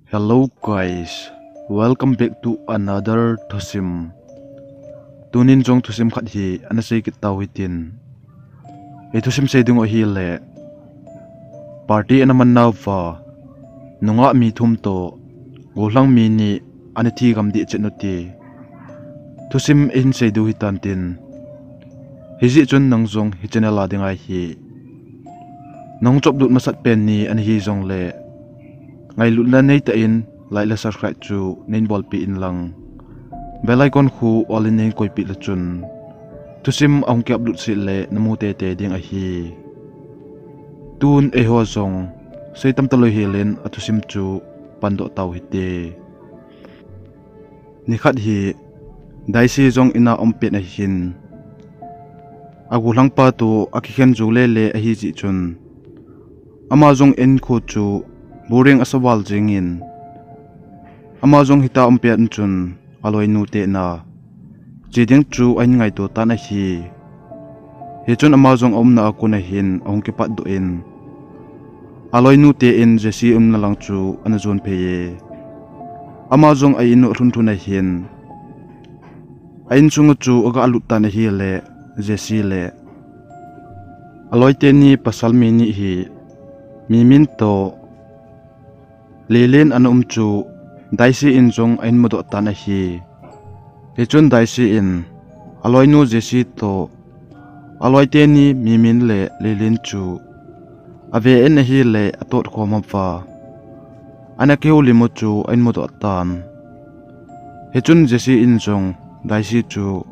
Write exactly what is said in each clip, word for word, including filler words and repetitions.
Hello guys, welcome back to another thusim. Tunin jong thusim khat hi ana sei kit tau hitin. Ei thusim sei ding u ahile, party ana man nauva, nungah mi thum toh, gollhang mi ni ana thi gam dih chet u ti. Thusim eihin sei diu hitan tin. Hijeh chun nang jong hi channel a ding ahi. Nahung chop lut masat pen ni ana hi jongle, ngailutna neitah in like le subscribe chu neihin bolpeh in lang, bell icon khu all in neihin koipeh le chun, thusim ahung ki upload seh le namu teitei ding ahi. Tun eiho jong sei tam talou hel in athusim chu pandoh tau hite. Nikhat hi Daisy jong in a um pet ahin, agollhang pa toh akikhen jou lele ahi jeh chun, ama jong in khu chu boring asa val jengin, ama jong hita um pet chun aloinu te ina che ding chu ahin ngaito tan ahi. Hichun ama jong aumna a kon ahin ahung kipatdoh in, aloinu te in Jesse umna lang chu ana jon phei e. Ama jong a in u alhun lhun ahin, a insung u chu aga lut tan ahile, Jesse le aloi teni pasal mi ni hi Mimin toh Lelen ana um chu Daisy in jong ahin mudoh tan ahi. Hichun Daisy in aloinu Jesse toh aloi teni Mimin le Lelen chu ave in ahile atot khom uva, ana kihoulim u chu ahin mudoh tan. Hichun Jesse in jong Daisy chu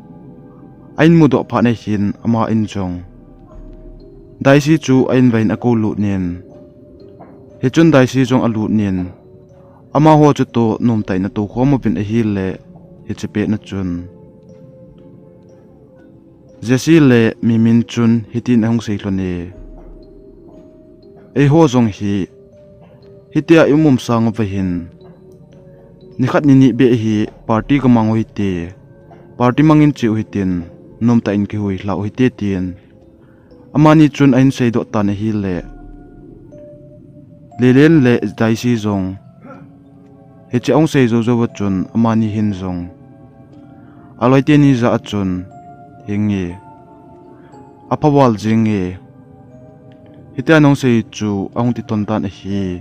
ahin mudoh phat ahin ama in jong Daisy chu ahin vah in akou lut in, hichun Daisy jong alut in, amaho chutoh nomtah in atou khom uvin ahile, hiche pet na chun Jesse le Mimin chun hitin ahung sei lhon e, eiho jong hi hitia i um um sang uva hin, nikhat nini beh hi party kamang u hite, party mangin che u hitin, nomtah in kihui lhah u hite tin, amani chun ahin seidoh tan ahile, Lelen le Daisy jong hiche ahung sei jou jou a chun amani hin jong aloi teni jah a chun, henge, aphaval jenge, hitia nahung sei chu ahung ti ton tan ahi.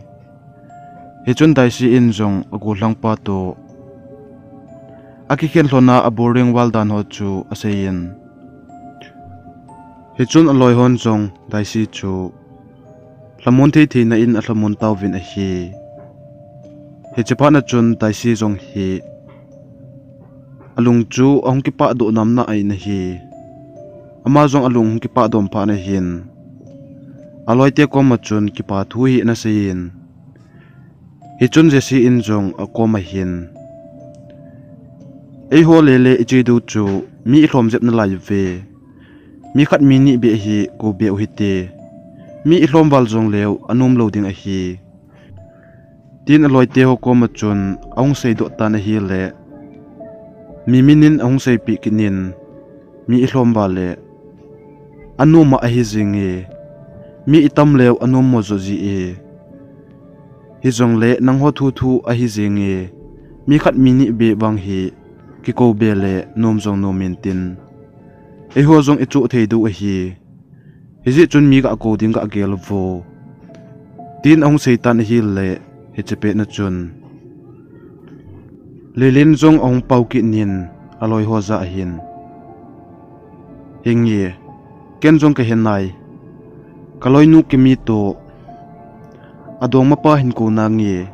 Hichun Daisy in jong agollhang pa toh akikhen lhon a aboring val dan ho chu asei in, hichun aloi hon jong Daisy chu lhamon thei theina in alhamon tauvin ahi. Hiche phat na chun Daisy jong hi alung chu ahung kipah doh namna a in ahi. Ama jong alung hung kipah dom phat na hin, aloite koma chun kipa thu hi ana sei in, hichun Jesse in jong akom ahin, eiho lele i che diu chu mi i lhom jep nalai uve. Mi khat mi ni beh hi kou beh u hite. Mi i lhom val jongleu anom lou ding ahi, tin aloite ho koma chun ahung seidoh tan ahile, Mimin in ahung seipeh kit in, mi i lhom val le anom a ahi jenge, mi i tam leu anom mo jo ji e. Hijongle nangho thu thu ahi jenge, mi khat mi ni beh vang hi kikou beh le nom jong nom in tin, eiho jong i choh thei diu ahi. Hijeh chun mi ga kou ding ga gel uvo, tin ahung sei tan ahile, hiche pet na chun Lelen jong ahung pao kit in aloi ho jah ahin, henge, ken jong kahe nai, kaloinu Kimi toh adongmapa hin kou nange,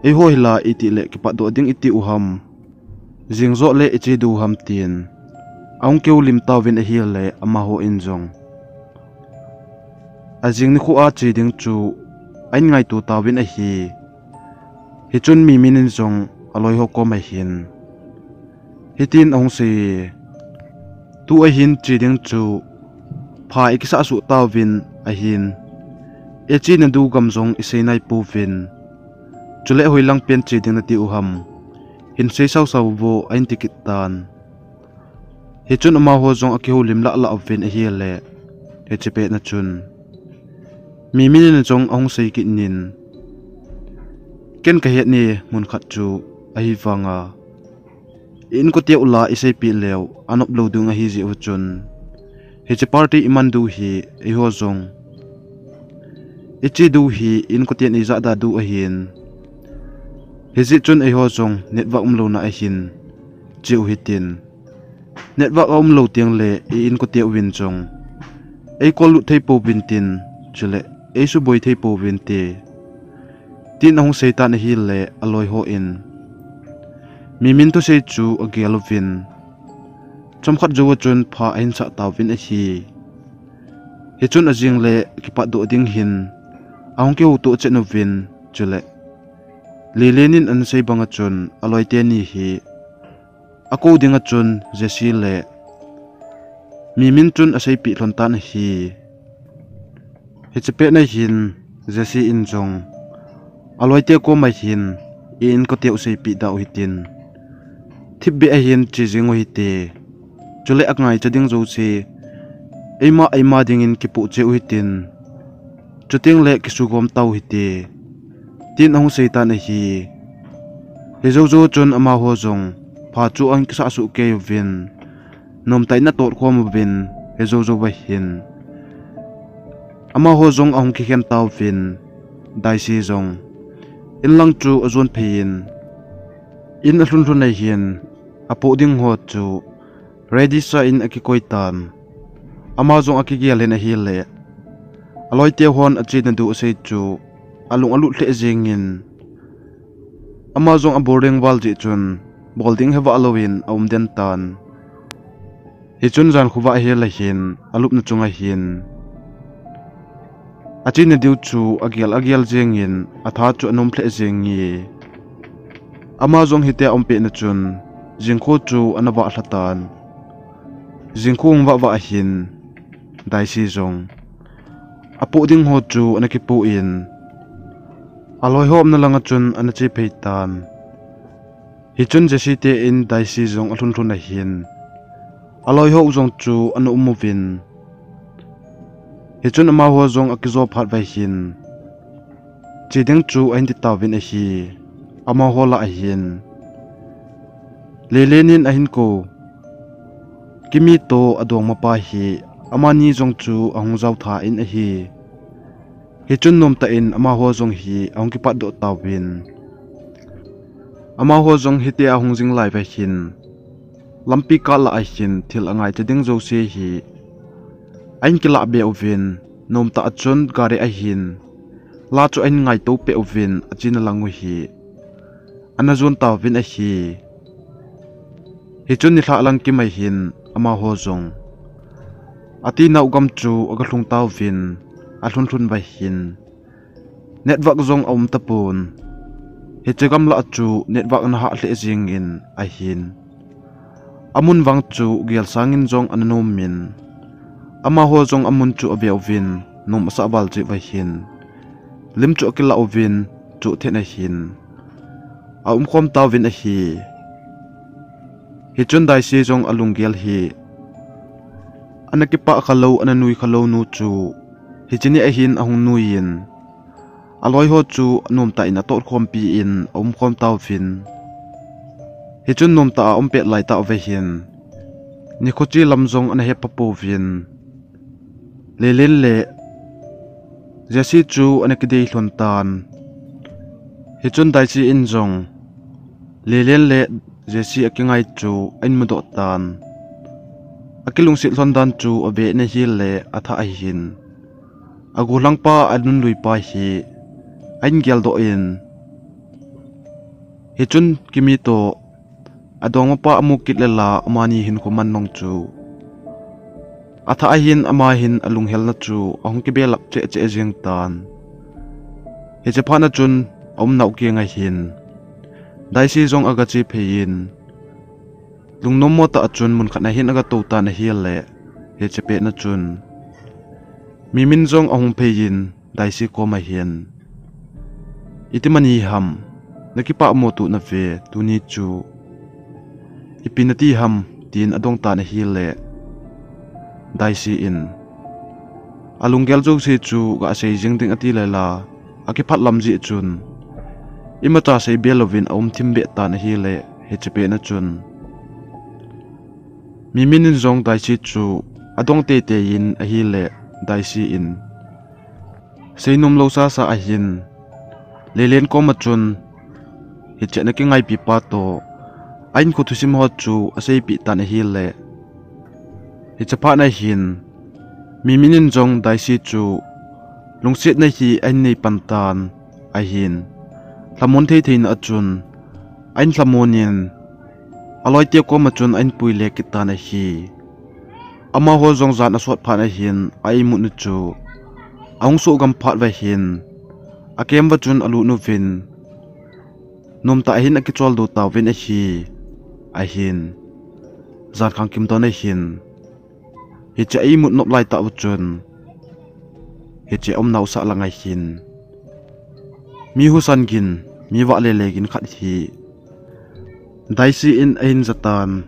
eiho hi la itih le kipatdoh ding iti u ham, jing joh le i che diu ham tin, ahung kihoulim tauvin ahile amaho in jong ajing nikho a che ding chu ahin ngaito tauvin ahi. Hichun Mimin in jong aloi ho koma hin hitin ahung sei, tua hin che ding chu pha i kisah suh tauvin ahin, i chena diu gam jong i sei nai pouvin, chule hoilang pen che ding nati u ham, hin sei sau sau uvo ahin ti kit tan. Hichun amaho jong akihoulim lah lah uvin ahile, hiche pet na chun Mimin in jong ahung sei kit in, Ken kahet ni mun khat chu ahivanga, i inkote u la i seipeh leu anop lou ding ahi jeh u chun, hiche party i man diu hi eiho jong i che diu hi i inkoten i jahda diu ahin. Hijeh chun eiho jong network umlouna ahin che u hitin. Network aumlou tengle i inkote uvin jong ei call lut thei pouvin tin, chule ei suboi thei pouvin te, tin ahung seitan ahile aloi hon mi min thusei chu agel uvin, chomkhat jou a chun pha ahin sah tauvin ahi. Hichun ajing le kipatdoh ding hin ahung kihouto chet uvin, chule Lelen in ana sei banga chun aloi teni hi akou dinga chun Jesse le mi min chun aseipeh lhon tan ahi. Hiche pet na hin Jesse in jong aloi te koma hin i inkote u seipeh da u hitin, thipbeh ahin che jing u hite, chule angaicha ding jouse eima eima dingin kipoh cheh u hitin, chutengle kisugom tau hite, tin ahung seitan ahi. Hijou jou chun amaho jong pha chu ahin kisah soh kei uvin, nomtah in atot khom uvin, hijou jou va hin amaho jong ahung kikhen tauvin, Daisy jong inlang chu ajon phei in, in alhun lhun ahin, apoh ding ho chu ready sa in akikoi tan. Ama jong akigel in ahile, aloi te hon achena diu asei chu alung alut lheh jengin, ama jong aboring val jeh chun bol ding hevah louvin aum den tan. Hichun jan khovah hel ahin, alupna chunga hin achena diu chu agel agel jengin, atha chu anom lheh jenge. Ama jong hitia aum pet na chun jingkho chu ana vah lha tan. Jingkho ahung vah vah ahin, Daisy jong apoh ding ho chu ana kipoh in, aloi ho umna langa chun ana che phei tan. Hichun Jesse te in Daisy jong alhun lhun ahin, aloi ho jong chu ana um uvin. Hichun amaho jong akijo phat va hin, che ding chu ahin ti tauvin ahi. Amaho lah ahin, Lelen in ahin kou Kimi toh adongmapa hi amani jong chu ahung jao tha in ahi. Hichun nomtah in amaho jong hi ahung kipatdoh tauvin, amaho jong hitia ahung jing lai va hin, lampi kah lah a hin thil angaicha ding jouse hi ahin kilah be uvin, nomtah a chun gari ahin la chu ahin ngaito peh uvin, achena lang u hi ana jon tauvin ahi. Hichun nilhah lang kimai hin amaho jong atinau gam chu aga lhung tauvin, alhun lhun va hin network jong aum tapon. Hiche gamlah chu network ana hah lheh jengin ahin, amun vang chu gel sangin jong ana nomin, amaho jong amun chu ave uvin, nom asah val jeh va hin lim chu akilah uvin, chu then ahin aumkhom tauvin ahi. Hichun Daisy jong alunggel hi ana kipah khalou, ana nui khalou nu chu hiche ni ahin ahung nuiyin, aloiho chu nomtah in atotkhompi in aumkhom tauvin. Hichun nomtah a aumpet laitah uva hin nikho che lam jong ana hepha pouvin, Lelen le Jesse chu ana kidei lhon tan. Hichun Daisy in jong Lelen le Jesse akingai chu ahin mudoh tan. Akilungset lhon dan chu ave in ahile athah ahin, agollhangpa anunluipa hi ahin geldoh in, hichun Kimi toh adongmapa amu kit le la amani hinkho man nung chu athah ahin, ama hin alunghelna chu ahung kibelap cheh cheh jeng tan. Hiche phat na chun aumnau kenga hin Daisy jong aga che phei in, lungnommo tah a chun mun khat na hin aga tou tan ahile, hiche pet na chun Mimin jong ahung phei in Daisy koma hin, iti mani ham, nakipah mo tu nave, tuni chu ipi nati ham, tin adong tan ahile, Daisy in alunggel jouse chu gasei jing ding ati le la, akiphat lam jeh chun imacha sei be louvin aum thim be tan ahile, hiche pet na chun mi min in jong Daisy chu adong teitei in ahile, Daisy in seinom lou sasa ahin, Lelen koma chun hiche ana kingaipi pa toh a-in kho thusim ho chu aseipeh tan ahile, hiche phat na hin mi min in jong Daisy chu lungsetna hi ahin nei pan tan ahin, lhamon thei theina a chun ahin lhamon in, aloite koma chun ahin puile kit tan ahi. Amaho jong jan asot phat na hin a-imutna chu ahung soh gam phat uva hin, a camp uva chun alut uvin, nomtah ahin akicholdo tauvin ahi. Ahin, jan khang kim don ahin, hiche a-imut nop laitah uva chun, hiche aumnau sah langa hin mi husa gin, mi vahlele gin khat hi Daisy in ahin ja tan.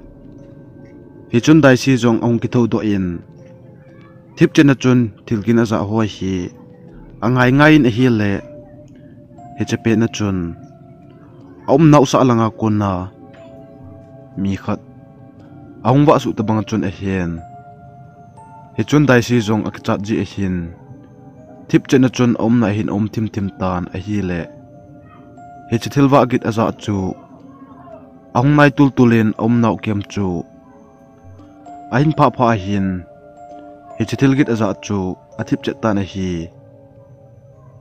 Hichun Daisy jong ahung kithoudoh in, thipchetna chun thilgin ajah ho hi angai ngai in ahile, hiche pet na chun aumnau sah langa kona mi khat ahung vahsuh tobang chun ahin, hichun Daisy jong akichat ji ahin, thipchetna chun aumna ahin aum thim thim tan ahile, hiche thil vah git ajah chu ahung nai tultul in aumnau camp chu ahin phah phah ahin, hiche thilgit ajah chu athipchet tan ahi.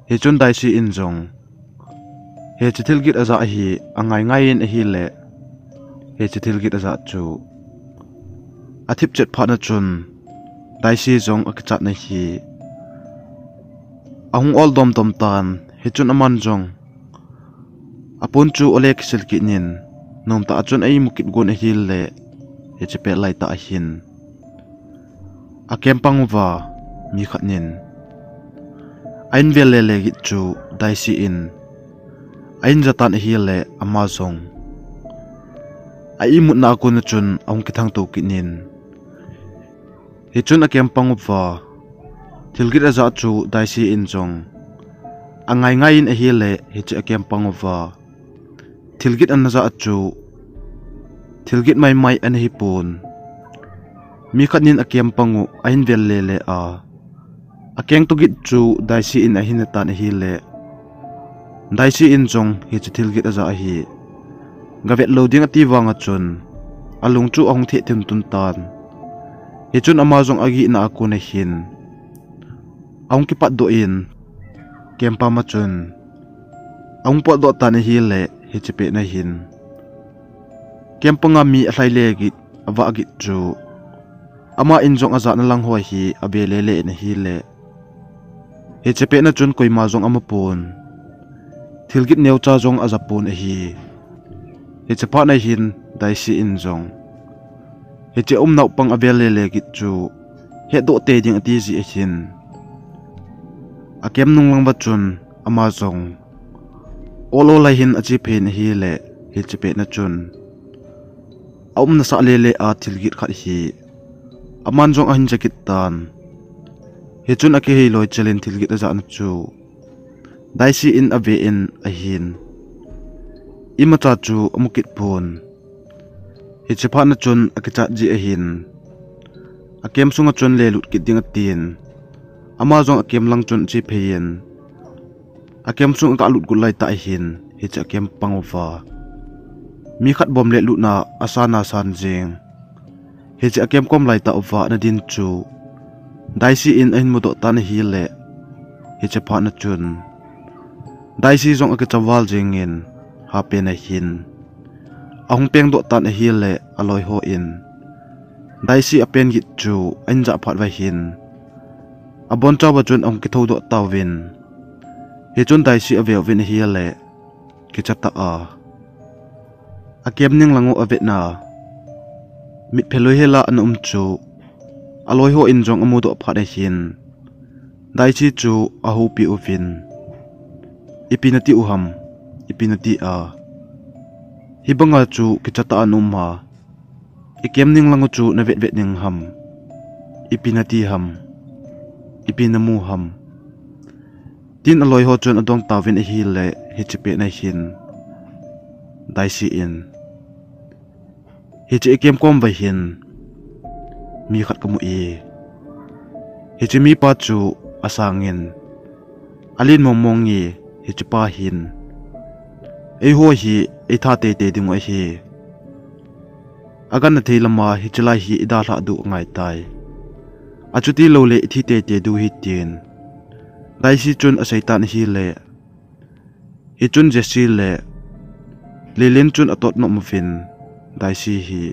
Hichun Daisy in jong hiche thilgit ajah hi angai ngai in ahile, hiche thilgit ajah chu athipchet phat na chun Daisy jong akichat na hi ahung ol dom dom tan. Hichun aman jong apon chu ole kisil kit in, nomtah a chun a-imu kit gon ahile, hiche pet laitah ahin a camp pang uva mi khat in ahin vel lele git chu Daisy in ahin ja tan ahile, ama jong a-imutna a kona chun ahung kithangtou kit in, hichun a camp pang uva thilgit ajah chu Daisy in jong angai ngai in ahile, hiche a camp pang uva thilgit ana jah chu thilgit maimai ana hipon, mi khat in a camp pang u ahin vel lele a, akeng toh git chu Daisy in ahin ne tan ahile, Daisy in jong hiche thilgit ajah hi gavet lou ding ati vanga chun alung chu ahung theh thim tun tan. Hichun ama jong agihna a kona hin ahung kipatdoh in, camp pam a chun ahung potdoh tan ahile, hiche pet na hin camp panga mi alhai le git, avah git chu ama in jong ajahna lang ho hi ave lele in ahile, hiche pet na chun koima jong ama pon, thilgit neocha jong aja pon ahi. Hiche phat na hin Daisy in jong hiche aumnau pang avel lele git chu hetdoh tei ding ati ji ahin, a camp nung lang uva chun ama jong ol ol a hin ache phei in ahile, hiche pet na chun aumna sah lele a thilgit khat hi aman jong ahin ja kit tan. Hichun akihei loi chel in thilgit ajahna chu Daisy in ave in ahin, imacha chu amu kit pon. Hiche phat na chun akichat ji ahin, a camp sunga chun lelut kit ding atin, ama jong a camp lang chun ache phei in, a camp sung aga lut got laitah ahin, hiche a camp pang uva mi khat bom le lutna asan asan jeng. Hiche a camp kom laitah uva ana din chu Daisy in ahin mudoh tan ahile, hiche phat na chun Daisy jong akicha val jeng in, hapen a hin ahung pengdoh tan ahile, aloi ho in Daisy apen git chu ahin jah phat uva hin abonchauva chun ahung kithoudoh tauvin, hichun Daisy ave uvin ahile, kichatah a a camp ning lang u avetna, mitpheloi hela ana um chu aloi ho in jong amudoh phat a hin Daisy chu ahoupi uvin, ipi nati u ham, ipi nati a, hibanga chu kichatah a na um a, i camp ning lang u chu navet vet ding ham, ipi nati ham, ipi namu ham, tin aloi ho chun adong tauvin ahile, hiche pet na hin Daisy in, "Hiche ikem kom vai hin mi khat kamu e. Hiche mipa chu asangin, alen mong mong e, hiche pa hin eiho hi eitha teitei diu ahi. Agangthei lama hiche lai hi idalhah diu angai tai. Achuti louleh ithi teitei diu ahi," tin Daisy chun aseitan ahile, hichun Jesse le Lilin chun atot nom uvin, "Daisy hi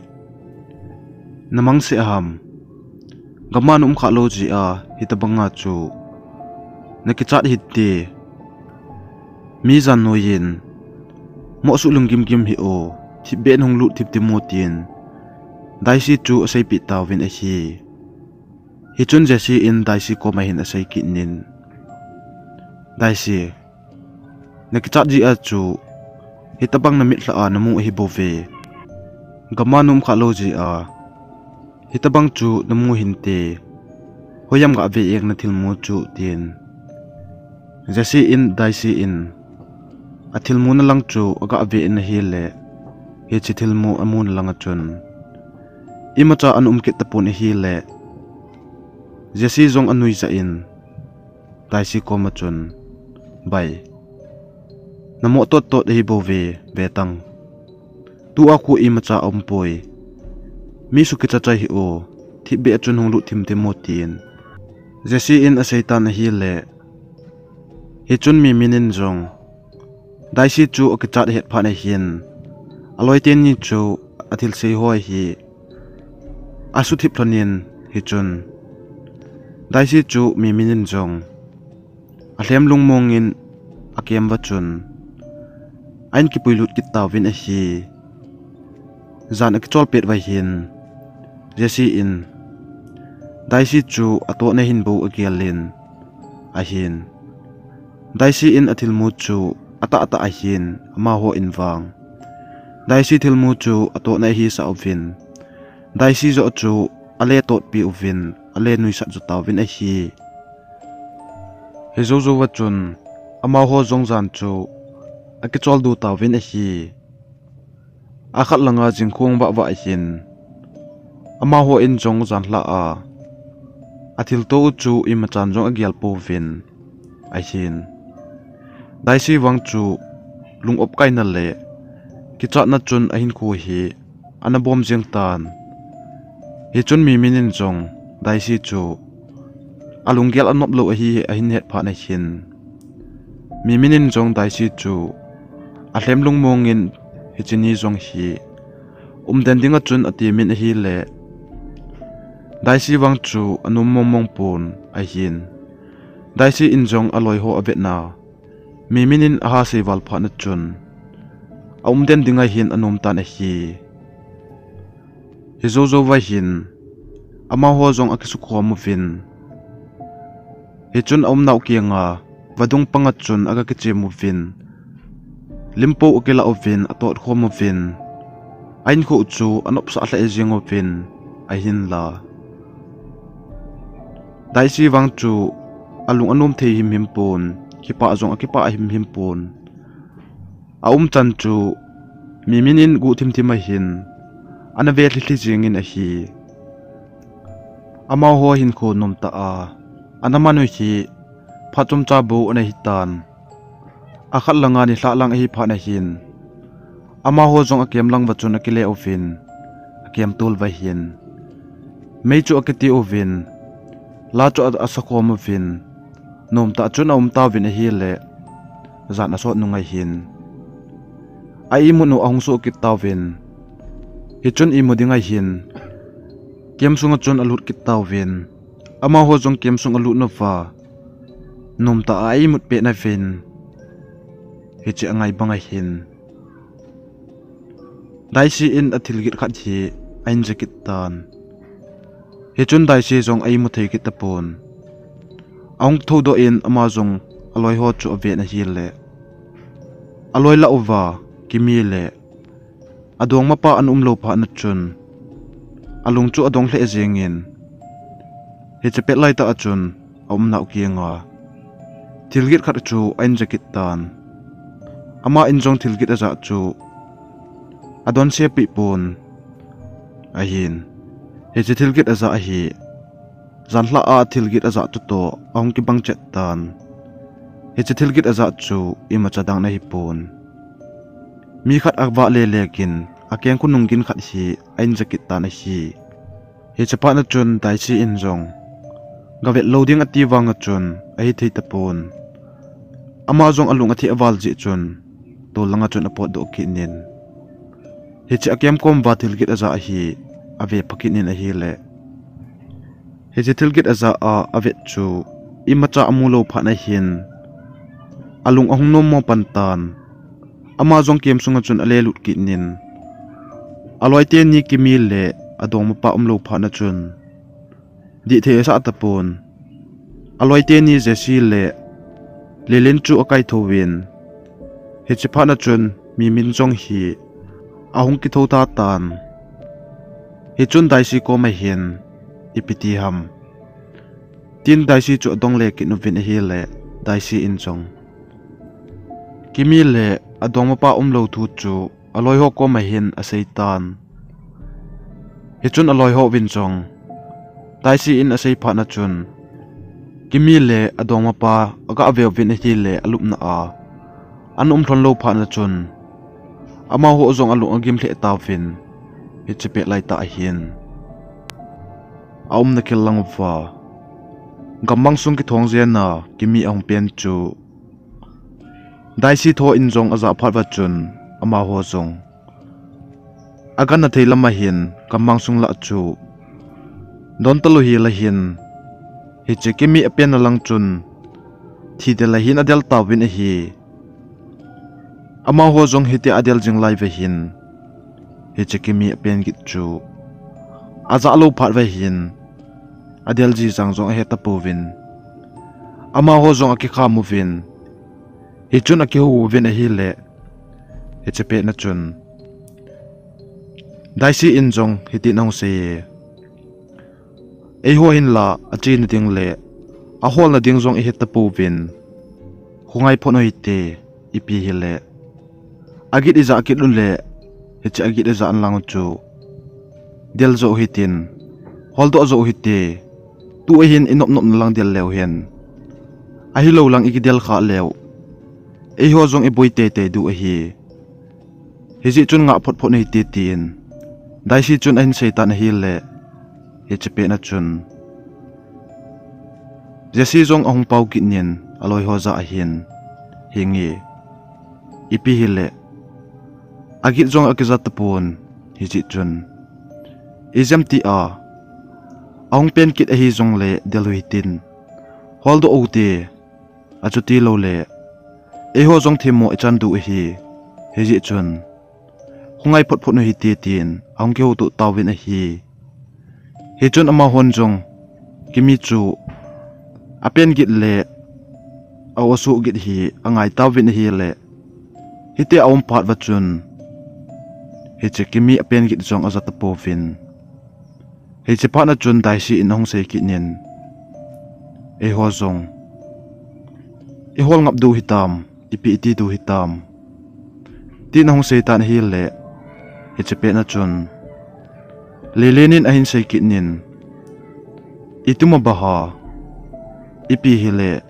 namang se aham? Gam'a naum khalou jeh a hitabanga chu nakichat hite. Mi jan noiyin mohsuh lunggim gim hih o, thipbeh in hung lut thim thim o," tin Daisy chu aseipeh tauvin ahi. Hichun Jesse in Daisy koma hin asei kit in, "Daisy, nakichat jeh a chu hitabang namitlha a namu ahi bouve. Gam'a naum khalou jeh a hitabang chu namu hinte. Hoiya gave e nathilmu chu," tin Jesse in Daisy in athilmuna lang chu agave in ahile, hiche thilmu amuna langa chun imacha ana um kit tapon ahile, Jesse jong anuijat in Daisy koma chun, "Bai, namoh tot tot ahi bouve, vetang. Tua khu imacha aumpoi. Mi sukicha chai hih o, thipbeh a chun hung lut thim thim o," tin Jesse in aseitan ahile, hichun Mimin in jong Daisy chu akichat ahet phat in ahin, aloi teni chu athilsei ho hi asuthip lhonin, hichun Daisy chu Mimin in jong alhem lungmong in akem uva chun ahin kipui lut kit tauvin ahi. Jan akichol pet uva hin Jesse in Daisy chu atohna hin bou agel in ahin, Daisy in athilmu chu atah tah ahin, amaho in vang Daisy thilmu chu atohna ahisah uvin, Daisy joh chu ale totpi uvin, ale nuisat jo tauvin ahi. Hijoujou va chun amaho jong jan chu akichol du tauvin ahi. Akhat langa jingkhong vah vah ahin, amaho in jong jan lhah a, athilto u chu imachan jong agel pouvin ahin, Daisy vang chu lung-op kaina le kichatna chun ahinkho hi ana bom jeng tan. Hichun Mimin in jong Daisy chu alunggel anop lou ahi ahin het phat in ahin, Mimin in jong Daisy chu alhem lungmong in hiche ni jong hi umden dinga chun atemin ahile, Daisy vang chu anom mong mong pon ahin, Daisy in jong aloi ho avetna Mimin in ahasei val phat in achun aumden dinga hin anom tan ahi. Hijoujou va hin amaho jong akisukhom uvin, hichun aumnau kianga vadung panga chun aga kichem uvin, lim po akilah uvin, atotkhom uvin, ahinkho chu anopsah lheh jeng uvin ahinla, Daisy vang chu alung anom thei himhim pon, kipah jong akipah himhim pon. Aumchan chu Mimin in guh thim thim ahin, ana ve lhi lhi jengin ahi. Amaho hinkho nomtah a ana man u hi phat chomcha bou ana hitan. Akhat langa nilhah lang ahi phat in ahin, amaho jong akem lang uva chun akile uvin, akem tol uva hin mei chu akiti uvin, la chu a, asakhom uvin, nomtah chun aum tauvin ahile, jan asot nung ahin, a-imut u ahung soh kit tauvin, hichun imu ding ahin, kem sunga chun alut kit tauvin, amaho jong kem sung alut nauva, nomtah a a-imut pet nauvin, hiche angai bang ahin, Daisy in athilgit khat hi ahin ja kit tan. Hichun Daisy jong a-imu thei kit tapon. Ahung thoudoh in ama jong aloi ho chu aven ahile, aloi lah uva Kimi le adongmapa ana umlou phat in achun, alung chu adong lheh jengin, hiche pet laitah a chun aumnau kianga thilgit khat chu ahin ja kit tan. Ama in jong thilgit ajah chu adonse peh pon ahin. Hiche thilgit ajah hi janhi a thilgit ajah toh toh ahung kibang chet tan. Hiche thilgit ajah chu imacha dang ahipon. Mi khat avah lele gin, akeng khonung gin khat hi ahin ja kit tan ahi. Hiche phat na chun Daisy in jong gavet lou ding ati vang a chun ahithei tapon. Ama jong alung atheh val jeh chun tol langa chun apotdoh kit in, hiche akem kom uva thilgit ajah hi ave pha kit in ahile, hiche thilgit ajah a avet chu imacha amu lou phat na hin alung ahung nom mo pan tan. Ama jong kem sunga chun alelut kit in, aloi teni Kimi le adongmapa umlou phat na chun dihthei asah tapon. Aloi teni Jesse le Lelen chu akaithou vin, hiche phat na chun Mimin jong hi ahung kithou ta tan. Hichun Daisy kom ahin, ipi ti ham, tin Daisy chu adong le kit uvin ahile, Daisy in jong Kimi le adongmapa umlou thu chu aloi ho kom ahin asei tan. Hichun aloi ho vin jong Daisy in asei phat na chun Kimi le adongmapa aga ve uvin ahile alupna a ana um lhon lou phat na chun amaho jong alung agim lheh tauvin, hiche pet lai tah ahin aumna khel lang uva gammang sung kithong jeng a Kimi ahung pen chu Daisy tho in jong ajah phat uva chun amaho jong agangthei lam ahin gammang sung lah chu don talou hel ahin, hiche Kimi apen na lang chun thi del ahin adel tauvin ahi. Amaho jong hitia adel jing lai uva hin, hiche Kimi apen git chu ajah lou phat uva hin adel ji jang jong ahe tapouvin, amaho jong akikham uvin, hichun akihou uvin ahile, hiche pet na chun Daisy in jong hitin ahung seiye, eiho hin la achena ding le aholna ding jong ihet tapouvin, khongai phot u hite, ipi hile agit ijah kit uleh, hiche agit ijah na lang u chu del joh u hitin, holdoh joh u hite. Tu ahin inop nopna lang del leu hen, ahilou lang ikidel khah leu eiho jong iboi teitei diu ahi. Hijeh chun ngah phot phot u hite, tin Daisy chun ahin sei tan ahile, hiche pet na chun Jesse jong ahung pao kit in aloi ho jah ahin, Henge, ipi hile agit jong akija tapon, hijeh chun ijemtia ahung pen kit ahi jongle del u hitin, holdoh u hite, achuti loule eiho jong themmo ichan diu ahi. Hijeh chun khongai phot phot u hite, tin ahung kihoutoh tauvin ahi. Hichun amahon jong Kimi chu apen git le a-o asuh git hi angai tauvin ahile, hitia aum phat uva chun hiche Kimi apen git jong aja tapouvin, hiche phat na chun Daisy in ahung sei kit in, Eiho jong ihol ngap diu hitam, ipi iti diu hitam, tin ahung sei tan ahile, hiche pet na chun Lelen in ahin sei kit in, Itum abah a, ipi hile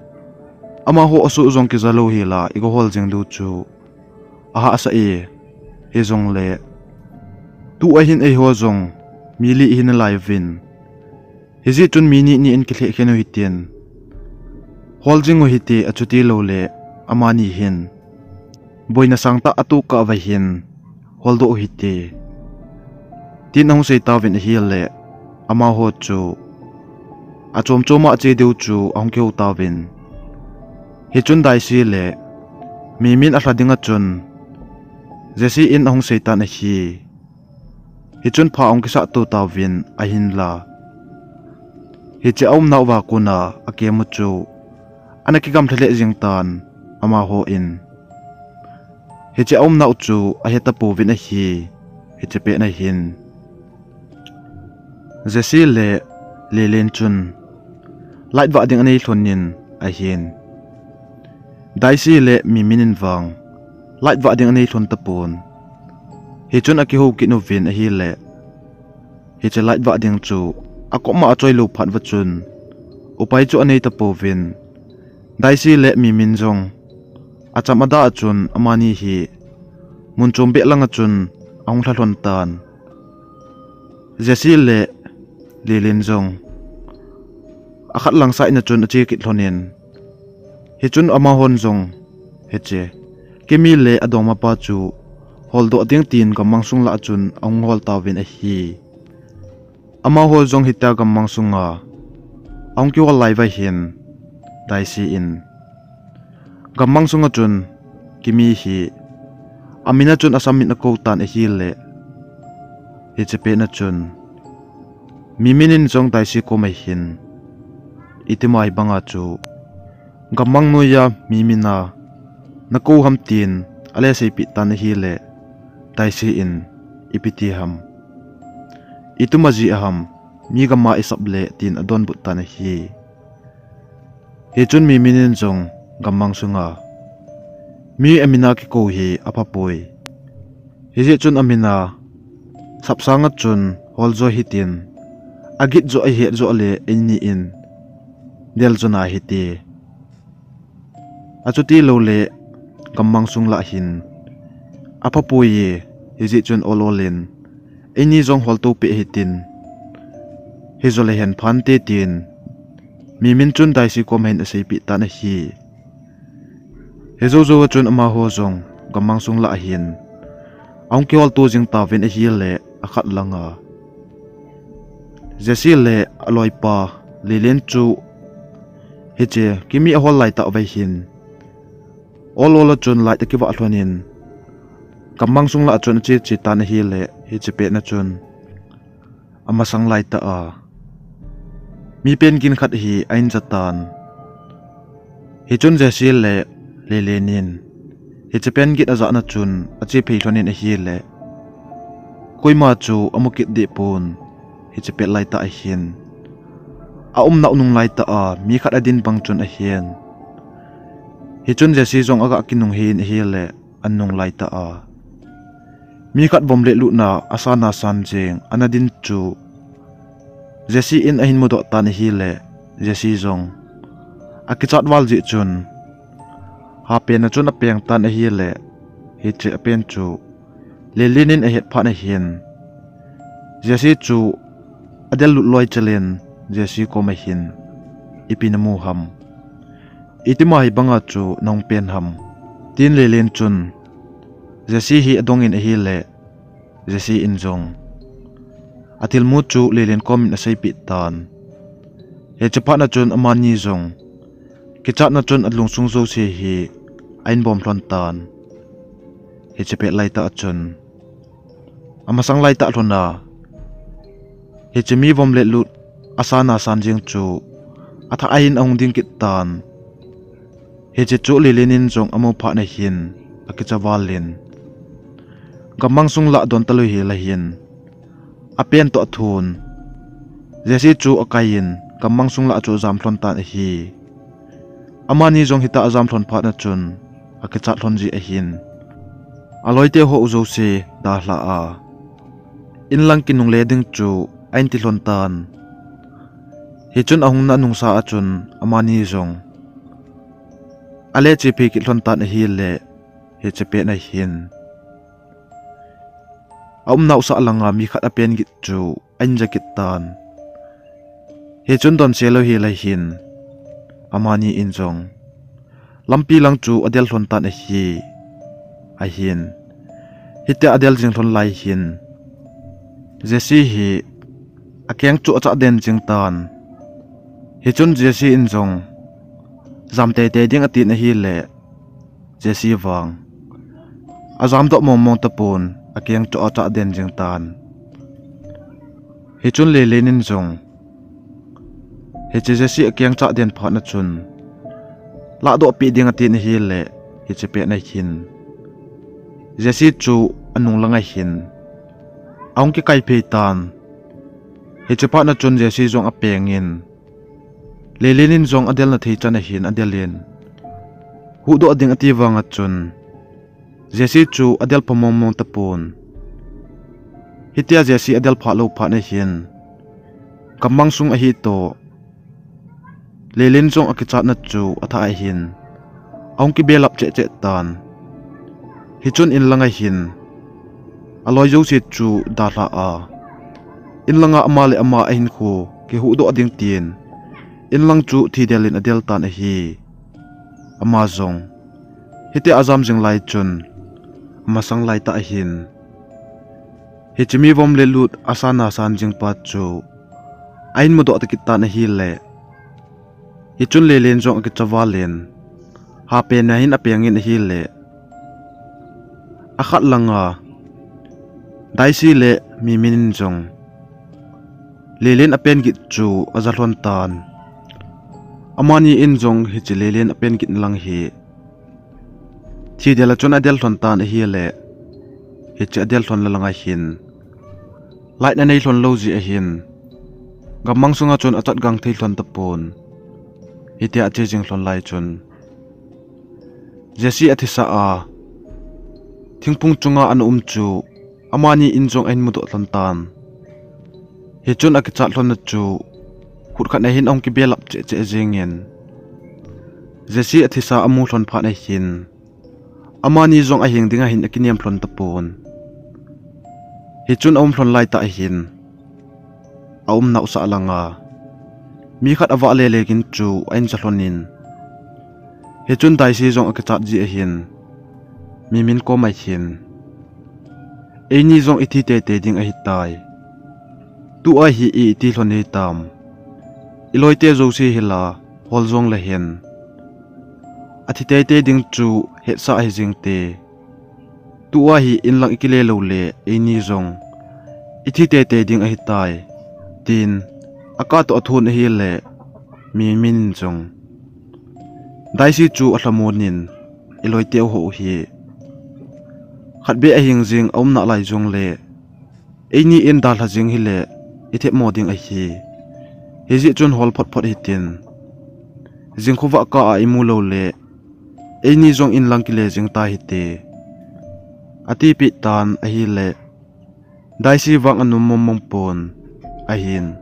amaho asuh jong kija lou hela iga hol jing diu chu ahahsa e. Hijongle tu ahin eiho jong mi li ihi nalai uvin, hijeh chun mi ni ni in kilheh khen u hitin, hol jing u hite, achuti loule amani hin boina sangtah atoh kah uva hin holdoh u hite, tin ahung sei tauvin ahile, amaho chu achom choma ache diu chu ahung kihou tauvin, hichun Daisy le Mimin alha dinga chun Jesse in ahung sei tan ahi. Hichun pha ahung kisah to tauvin ahinla, hiche aumnauva kona akemu chu ana kigamlha lheh jeng tan, amaho in hiche aumnau chu ahe tapouvin ahi. Hiche pet na hin Jesse le Lelen chun light vah ding anei lhon in ahin, Daisy le Mimin in vang light vah ding anei lhon tapon. Hichun akihou kit uvin ahile, hiche light vah ding chu akoma achoi lou phat uva chun upai chu anei tapouvin, Daisy le Mimin jong acham ada a chun amani hi mun chom beh langa chun ahung lha lhon tan. Jesse le Lelen jong akhat lang side na chun ache kit lhonin, hichun amahon jong hiche Kimi le adongmapa chu holdoh ding tin gammang sung lah a chun ahung hol tauvin ahi. Amaho jong hitia gammang sunga ahung kihol lai uva hin, Daisy in gammang sunga chun Kimi hi amin a chun asam in akou tan ahile, hiche pet na chun Mimin in jong Daisy koma hin, itima hibanga chu gammang noiya Mimin a nakou ham tin ale seipeh tan ahile, Daisy in, ipi ti ham, ituma jeh a ham, mi gama isap le tin adonbut tan ahi. Hichun Mimin in jong gammang sunga mi amin a kikou hi aphapoi. Hijeh chun amin a sap sanga chun hol jo hitin, agit jo ahet jo le eini in del jo na hite. Achuti loule gammang sung lah hin aphapoi e, hijeh chun ol ol in eini jong holto peh hitin, hijo le hen phante tin Mimin chun Daisy koma hin aseipeh tan ahi. Hijou jouva chun amaho jong gammang sung lah hin ahung kiholto jing tauvin ahile, akhat langa Jesse le aloipa Lelen chu hiche Kimi ahol laitah uva hin ol ol a chun light akivah lhonin, gammang sung lah a chun ache che tan ahile, hiche pet na chun amasang laitah a mi pen gin khat hi ahin ja tan. Hichun Jesse le Lelen in hiche pen gin ajah na chun ache phei lhonin ahile, koima chu amu kit deh pon, hiche pet laitah ahin aumnau nung laitah a mi khat adin bang chun ahin. Hichun Jesse jong aga kinung hin ahile, anung laitah a mi khat vom le lutna asan asan jeng ana din chu Jesse in ahin mudoh tan ahile, Jesse jong akichat val jeh chun hapen a chun apeng tan ahile, hiche apen chu Lelen in ahet phat na hin, Jesse chu adel lut loi chelin Jesse koma hin, ipi namu ham, itima hibanga chu nahung pen ham, tin Lelen chun Jesse hi adongin ahile, Jesse in jong athilmu chu Lelen komin aseipeh tan. Hiche phat na chun amani jong kichatna chun alungsung jouse hi ahin bom lhon tan. Hiche pet laitah a chun amasang laitah lhona hiche mi vom le lut asan asan jeng chu athah ahin ahung ding kit tan. Hiche chu Lelen in jong amu phat na hin akicha val in, gammang sung lah don talou hile hin apen toh athun, Jesse chu akaiyin gammang sung lah chu ajam lhon tan ahi. Amani jong hitia ajam lhon phat na chun akichat lhon ji ahin, aloite ho jouse dalha a inlang kinungle ding chu ahin ti lhon tan. Hichun ahungna nungsa a chun amani jong ale che phei kit lhon tan ahile, hiche pet na hin aumnau sah langa mi khat apen gin chu ahin ja kit tan. Hichun donse lou hile hin amani in jong lampi lang chu adel lhon tan ahi. Ahin, hitia adel jing lhon lai hin Jesse hi akeng chu achah den jing tan. Hichun Jesse in jong jam teitei ding atin ahile, Jesse vang ajamdoh mong mong tapon, akeng chu achah den jing tan. Hichun Lelen in jong hiche Jesse akeng chah den phat na chun lahdoh peh ding atin ahile, hiche pet na hin Jesse chu anung langa hin ahung kikai phei tan. Hiche phat na chun Jesse jong apengin, Lelen in jong adelna thei chan ahin adelin, huhdoh ding ati vanga chun Jesse chu adel pha mong mong tapon, Hitia Jesse adel phat lou phat nahin, gammang sung ahi toh, Lelen jong akichatna chu athah ahin, ahung kibelap cheh cheh tan. Hichun inlanga hin aloi jouse chu dalha a, inlanga ama le ama ahinkho kihuhdoh ding tin, inlang chu thidel in adel tan ahi. Ama jong hitia ajam jing lai chun, amasang laitah ahin, hiche mi vom le lut asan asan jing pa chu ahin mudoh ta kit tan ahile, hichun Lelen jong akicha val in, hapen ahin apeng in ahile, akhat langa Daisy le Mimin in jong Lelen apen git chu aja lhon tan. Amani in jong hiche Lelen apen git lang hi thidel a chun adel lhon tan ahile, hiche adel lhon la langa hin light anei lhon lou jeh ahin, gammang sunga chun achat gang thei lhon tapon. Hitia ache jing lhon lai chun, Jesse athisa a thingphung chunga ana um chu amani in jong ahin mudoh lhon tan. Hichun akichat lhonna chu khut khat nahin ahung kibelap cheh cheh jengin, Jesse athisa amu lhon phat nahin, amani jong ahing dinga hin akinem lhon tapon. Hichun aum lhon laitah ahin, aum nausah langa mi khat avah lele gin chu ahin ja lhon in, hichun Daisy jong akichat jeh ahin, Mimin koma hin, eini jong ithi teitei ding ahitai. Tua hi i iti lhon hitam? Iloite jouse hi la hol jong le hen, athi teitei ding chu hetsa ahi jeng te. Tua hi inlang ikile lou le eini jong ithi teitei ding ahitai, tin akah toh athon ahile, Mimin in jong Daisy chu alhamon in, iloite ho hi khat beh ahing jing aum nalai jongle, eini in dalha jing hile ithemmo ding ahi. Hijeh chun hol phot phot hitin, jing khovah kah a imu lou le, eini jong inlang kile jing ta hite, atipeh tan ahile, Daisy vang anom mong mong pon ahin,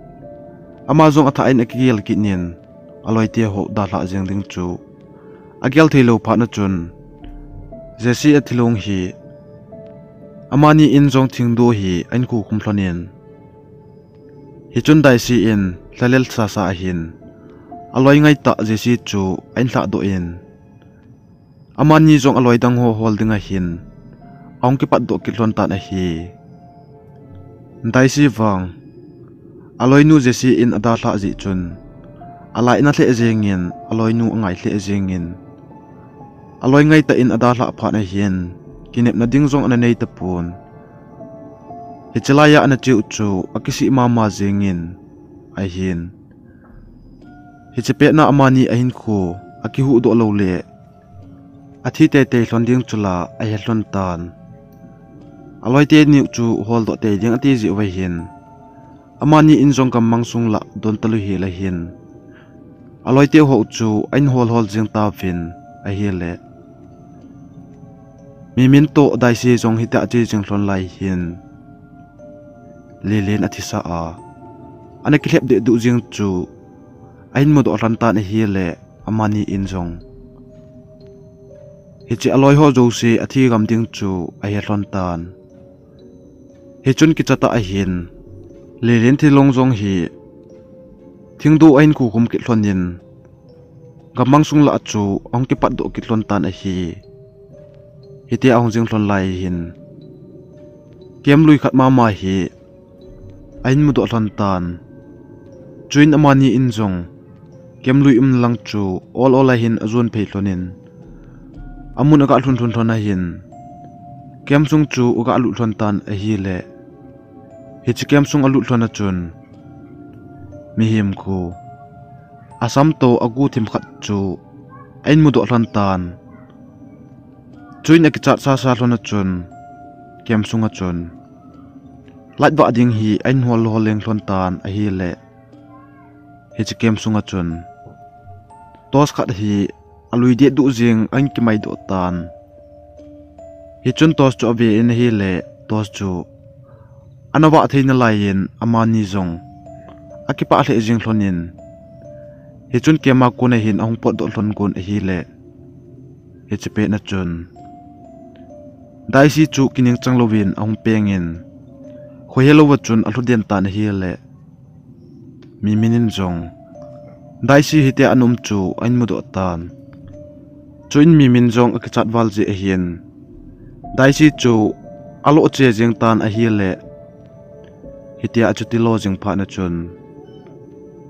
ama jong athah in akigel kit in, aloite ho dalhah jeng ding chu agel thei lou phat na chun, Jesse athilong hi amani in jong thingdoh hi ahin khukhum lhon in, hichun Daisy in lhalel sasa ahin, aloi ngaitah Jesse chu ahin lhahdoh in, amani jong aloi dang ho hol dinga hin ahung kipatdoh kit lhon tan ahi. Daisy vang aloinu Jesse in adalhah jeh chun, alainat lheh jengin, aloinu angai lheh jengin, aloi ngaitah in adalhah phat nahin, kinepna ding jong ana nei tapon. Hiche laiya ana cheu chu akisih mama jengin ahin, hiche petna amani ahinkho akihuhdoh lou le, athi teitei lhon ding chu la ahe lhon tan. Aloite niu chu holdoh tei ding ati jeh uva hin, amani in jong gammang sung la don talou hile hin, aloite ho chu ahin hol hol jeng tauvin ahile, Mimin toh Daisy jong hitia ache jing lhon lai hin, Lelen athisa a ana kilhep dehduh jeng chu ahin mudoh lhon tan ahile, amani in jong hiche aloi ho jouse athi gam ding chu ahe lhon tan. Hichun kichatah ahin, Lelen thilong jong hi thingdoh ahin khukhum kit lhon in, gammang sung lah chu ahung kipatdoh kit lhon tan ahi. Hitia ahung jing lhon lai hin, camp lui khat mama hi ahin mudoh lhon tan. Chuin amani in jong camp lui umna lang chu ol ol a hin ajon phei lhon in, amun aga lhun lhun lhon ahin, camp sung chu aga lut lhon tan ahile, hiche camp sung alut lhon a chun, mihem khu asam toh agu thim khat chu ahin mudoh lhon tan. Chuin akichat sasa lhon a chun, camp sunga chun light vah ding hi ahin hol hol leng lhon tan ahile, hiche camp sunga chun torch khat hi alui dehduh jeng ahin kimaidoh tan. Hichun torch chu ave in ahile, torch chu ana vah theina laiyin amani jong akipah lheh jing lhonin, hichun keima kona hin ahung potdoh lhon gon ahile, hiche petna chun Daisy chu kiningchang louvin ahung pengin, khohelouva chun alhu den tan ahile, Mimin in jong Daisy hitia ana um chu ahin mudoh tan. Chuin Mimin jong akichat val jeh ahin, Daisy chu aloh che jeng tan ahile, hitia achuti lo jing phatna chun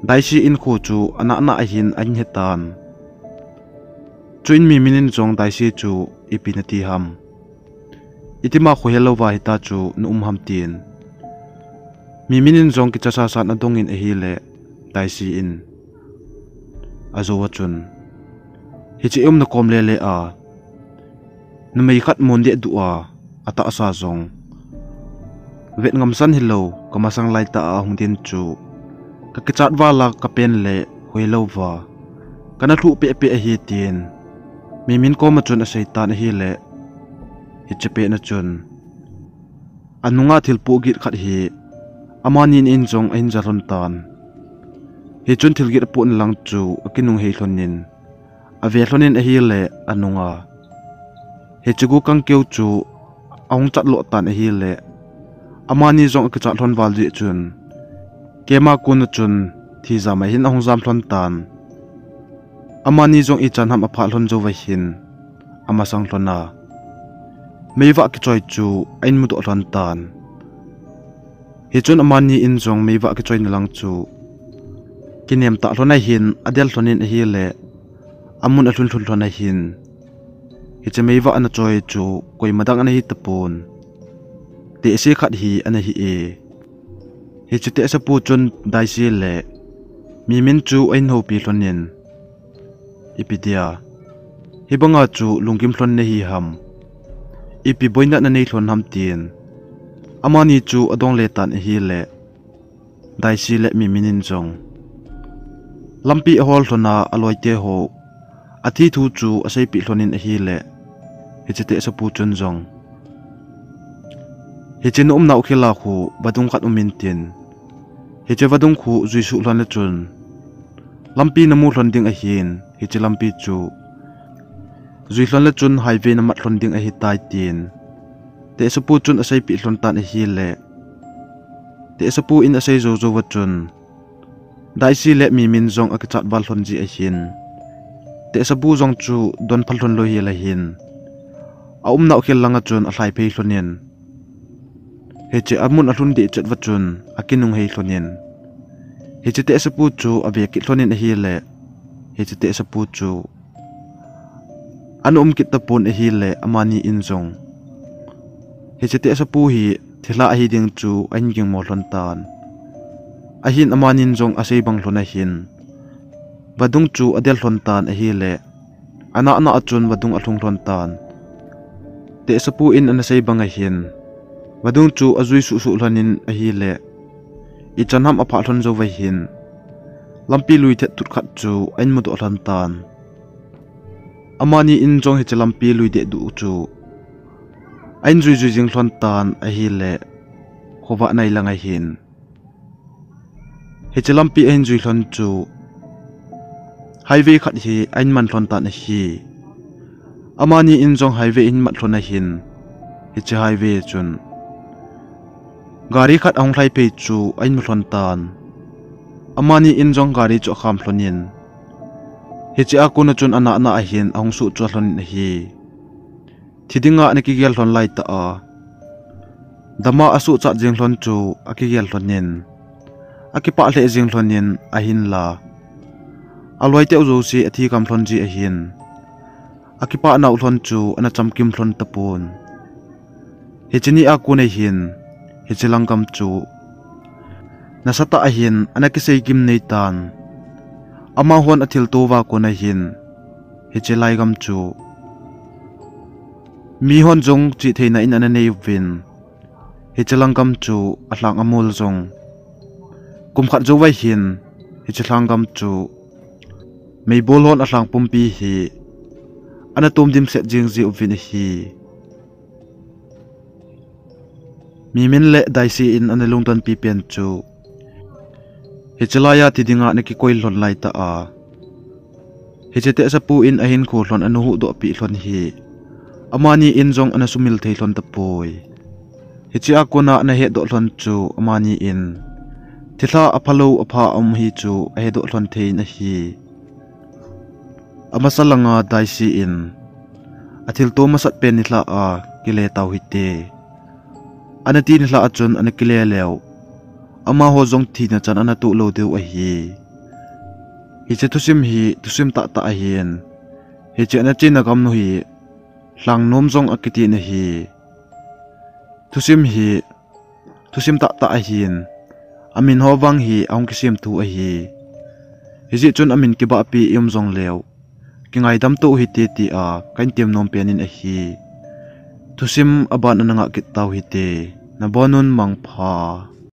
Daisy in kho chu anahna ahin ahin hetan. Chuin Mimin in jong Daisy chu ipi nati ham, itima khohelouva hita chu na um ham tin, Mimin in jong kicha sasan adongin ahile, Daisy in ajouva chun, hiche umna kom lele a numei khat mon dehduh a atahsa jong vet ngamsan hilou kamasang laitah a ahung din chu kakichat vala kapen le khohelouva kana lhuh pehpeh ahi tin, Mimin koma chun asei tan ahile, hiche petna chun anunga thil poh git khat hi amani in jong ahin ja lhon tan. Hichun thil git apohna lang chu akinung hei lhonin, ave lhonin ahile anunga hiche gu kangkeu chu ahung chat loh tan ahile, amani jong akichat lhon val jeh chun keima kona chun thijam ahin ahung jam lhon tan. Amani jong ichan ham aphah lhon jouva hin amasang lhona meivah kichoi chu ahin mudoh lhon tan. Hichun amani in jong meivah kichoina lang chu kinem tah lhon ahin adel lhonin ahile, amun alhun lhun lhon ahin, hiche meivah ana choi chu koima dang ana hi tapon, tehse khat hi ana hi e. Hiche tehsepu chun Daisy le Mimin chu ahin houpi lhonin, ipi dia hibanga chu lunggim lhon nahi ham, ipi boina nanei lhon ham tin, amani chu adong le tan ahile, Daisy le Mimin in jong lampi ahol lhona aloite ho athi thu chu aseipeh lhonin ahile, hiche tehsepu chun jong, hiche na umnau khela khu vadung khat um intin, hiche vadung khu juisuh lhon le chun lampi namu lhon ding ahin, hiche lampi chu jui lhon le chun highway namat lhon ding ahitai tin, tehsepu chun aseipeh lhon tan ahile, tehsepu in asei jou jouva chun Daisy le Mimin jong akichat val lhon ji ahin, tehsepu jong chu donphal lhon lou hel ahin, aumnau khel langa chun alhai phei lhonin, hiche amun alhun deh chet va chun akinung hei lhonin, hiche tehsepu chu ave kit lhonin ahile, hiche tehsepu chu ana um kit tapon ahile, amani in jong hiche tehsepu hi thilha ahi ding chu ahin gingmo lhon tan. Ahin amanin jong asei bang lhon ahin, vadung chu adel lhon tan ahile, anahna a chun vadung alhung lhon tan. Tehsepu in ana sei bang ahin, vadung chu ajui suhsuh lhonin ahile, ichan ham aphah lhon jouva hin lampi lui thet tut khat chu ahin mudoh lhon tan. Amani in jong hiche lampi lui dehduh chu ahin juijui jing lhon tan ahile, khovah nai lang ahin, hiche lampi ahin jui lhon chu highway khat hi ahin man lhon tan ahi. Amani in jong highway ahin mat lhon ahin, hiche highway chun gari khat ahung lhai phei chu ahin mu lhon tan. Amani in jong gari chu akham lhonin, hiche a kona chun anahna ahin ahung suhcha lhonin ahi. Thi dinga ana kigel lhon laitah a, dama asuhchat jing lhon chu akigel lhonin, akipah lheh jing lhonin ahinla, aloiteu jouse athi gam lhon ji ahin, akipah nau lhon chu ana chamkim lhon tapon. Hiche ni a kon ahin, hiche lang gam chu nasatah ahin ana kisei gimnei tan. Amahon athilto uva kon ahin, hiche lai gam chu mihon jong chihtheina in ana nei uvin, hiche lang gam chu alhang amol jong kum khat jouva hin, hiche lhang gam chu meibol hon alhang pumpi hi ana tom dimset jing ji uvin ahi. Mimin le Daisy in ana lungdonpi pen chu, hiche laiya thi dinga ana kikoi lhon laitah a, hiche tehsepu in ahinkho lhon ana huhdohpeh lhon hi amani in jong ana sumil thei lhon tapoi. Hichea kona ana hetdoh lhon chu amani in thilha aphalou apha aum hi chu ahedoh lhon thei in ahi. Amasa langa Daisy in, athilto masat pen nilhah a kile tau hite, ana ti nilhah a chun ana kile leu, amaho jong thina chan ana toh lou diu ahi. Hiche thusim hi thusim tahtah ahin, hiche ana chena gamnu hi Lhangnom jong akiti in ahi. Thusim hi thusim tahtah ahin, aminho vang hi ahung kisem thu ahi. Hijeh chun amin kibahpi i-um jongleu, kingaidam toh uhite tia kahin temnom pen in ahi. Thusim aban ana ngah kit tau hite, nabonun mangpha.